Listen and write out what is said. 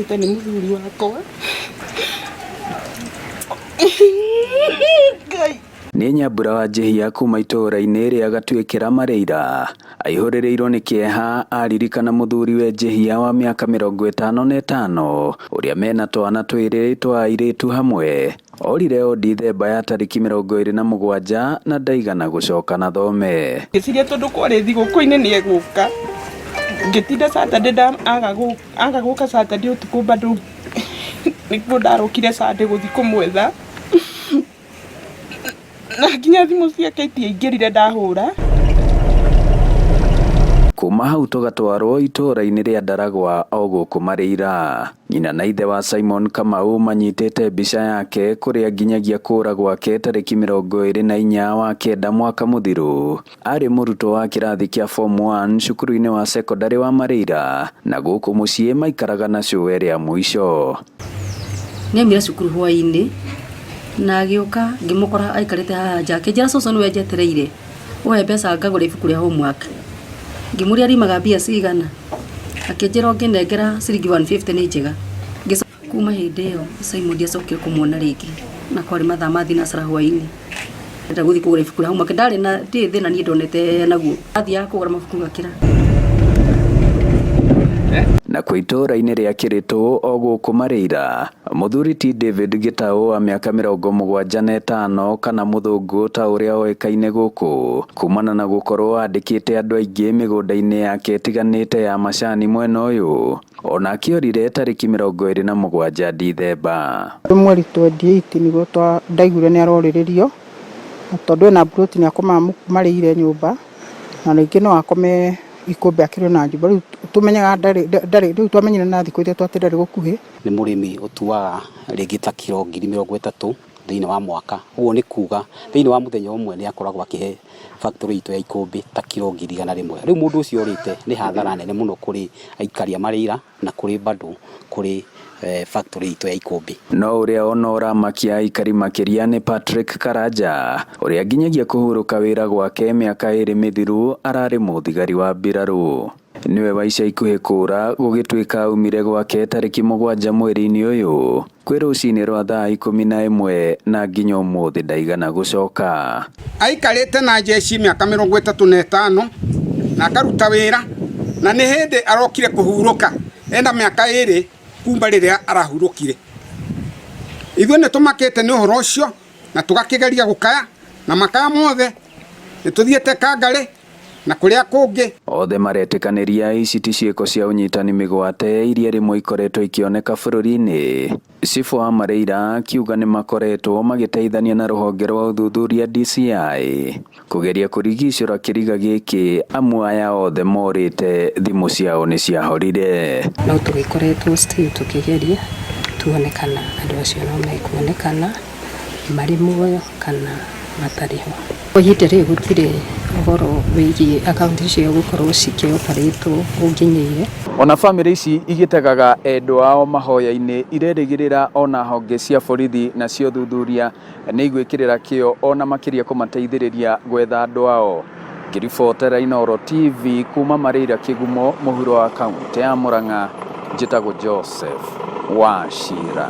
Orĩte nĩ mũthuri wakwa. Ngai. Nĩ Nyambura wa Njihia kuma itũũra-inĩ rĩa Gatuĩkĩra Marĩira aihũrĩrĩirwo nĩ kĩeha aririkana mũthuriwe Njihia wa mĩaka 55 ũrĩa mena twana twĩrĩ twa airĩtu hamwe. Orire o Dithemba ya tarĩki 27 na ndaigana gũcoka na thome. Ngĩciria tondũ kwarĩ thigũkũ-inĩ nĩ egũka. Ngĩtinda Saturday aga gũka Saturday ũtukũ bado nĩguo ndarokire Sunday gũthiĩ kũmwetha. Na nginya thimũ ciake itiaingĩrire ndahũra. Kuma hau tũgatwarwo itũũra-inĩ rĩa Ndaragwa o gũkũ Marĩira. Nyina na ithe wa Simon Kamau manyitĩte mbica yake kũrĩa nginyagia kũra gwake tarĩki 24 wa kenda mwaka mũthiru. Arĩ mũrutwo wa kĩrathi kĩa form 1 cukuru-inĩ wa cekondarĩ wa Marĩira na gũkũ mũciĩ maikaraga na cũwe rĩa mũico. Nĩaumire cukuru hwaĩ-inĩ na agĩũka ngĩmũkora aikarĩte haha nja akĩnjĩra, "Cũcũ, nĩwe njetereire ũhe mbeca ngagũre ibuku rĩa homework." Ngĩmũria riumaga mbia cigana, akĩnjĩra ũngĩnengera ciringi 150 nĩ njega. Kuma hĩndĩ ĩyo Simon ndiacokire kũmuona rĩngĩ, na kwarĩ mathaa ma thinacara hwaĩ-inĩ. Ndĩrenda gũthiĩ kũgũra ibuku rĩa homework, ndarĩ na ndirĩ thĩna niĩ ndonete naguo, athiaga kũgũra mabuku ngakĩra. Na kwĩ itũũra-inĩ rĩa Kĩrĩtũ o gũkũ Marĩira, mũthuri ti David Gĩtaũ wa mĩaka 75 kana mũthũngũ ta ũrĩa oĩkaine gũkũ kumana na gũkorwo andĩkĩte andũ aingĩ mĩgũnda-inĩ yake ĩtiganĩte ya macani mwena ũyũ, onake orire tarĩki 27 Dithemba. Mweri 28 nĩguo ndaiguire nĩ arorĩrĩrio, na tondũ ena mburoti nĩ akomaga Marĩire nyũmba, na rĩngĩ no akome ikũmbĩ akĩrĩ na nyũmba. Rĩu tũmenyaga ndarĩ, rĩu twamenyire na thikũ 3 atĩ ndarĩ gũkuhĩ. Nĩ mũrĩmi ũtuaga rĩngĩ ta kiro 30,000 thĩinĩ wa mwaka. Ũguo nĩ kuga thĩinĩ wa mũthenya ũmwe nĩ akoragwo akĩhe factory itũ ya ikũmbĩ ta kiro 100,000. Rĩu mũndũ ũcio ũrĩte nĩ hathara nene mũno kũrĩ aikari a Marĩira na kũrĩ bado kũrĩ factory itũ ya ikũmbĩ. No ũrĩa ona ũramakia aikari makĩria nĩ Patrick Karanja ũrĩa nginyagia kũhurũka wĩra gwake mĩaka 2 mĩthiru ararĩ mũthigari wa mbirarũ. Nĩwe wa ica ikuhĩ kũra gũgĩtuĩka aumire gwake tarĩki 7 mweri-inĩ ũyũ kwĩ rũcinĩ rwa thaa 11 na nginya ũmũthĩ ndaigana gũcoka. Aikarĩte na jeshi mĩaka 35 na akaruta wĩra, na nĩ hĩndĩ arokire kũhurũka ena mĩaka 2 kumba rĩrĩa arahurũkire. Ithuĩ nĩ tũmakĩte nĩ ũhoro ũcio na tũgakĩgeria gũkaya na makaya mothe nĩ tũthiĩte Kangarĩ na kũrĩa kũngĩ. Othe maretĩkanĩria ici ti ciĩko cia ũnyitani mĩgwate iria rĩmwe ikoretwo ikĩoneka bũrũri-inĩ. Cibũ wa Marĩira akiuga nĩ makoretwo magĩteithania na rũhonge rwa ũthuthuria DCI kũgeria kũrigicũra kĩriga gĩkĩ amu aya othe morĩte thimũ ciao nĩ ciahorire. No tũgĩkoretwo still tũkĩgeria tuone kana andũ acio no mekuonekana marĩ muoyo kana matarĩ ho. Kwa ihinda rĩrĩ gũtirĩ ũhoro wĩgiĩ akaunti icio gũkorwo cikĩoparĩtwo ũnginyĩire. Ona bamĩrĩ ici igĩtegaga endwa ao mahoya-inĩ irerĩgĩrĩra ona honge cia borithi na cia ũthuthuria nĩ igwĩkĩrĩra kĩo ona makĩria kũmateithĩrĩria gwetha andũ ao. Ngĩribotera Inooro TV kuma Marĩira Kĩgumo mũhuro wa kaunti ya Murang'a, njĩtagwo Joseph Wachira.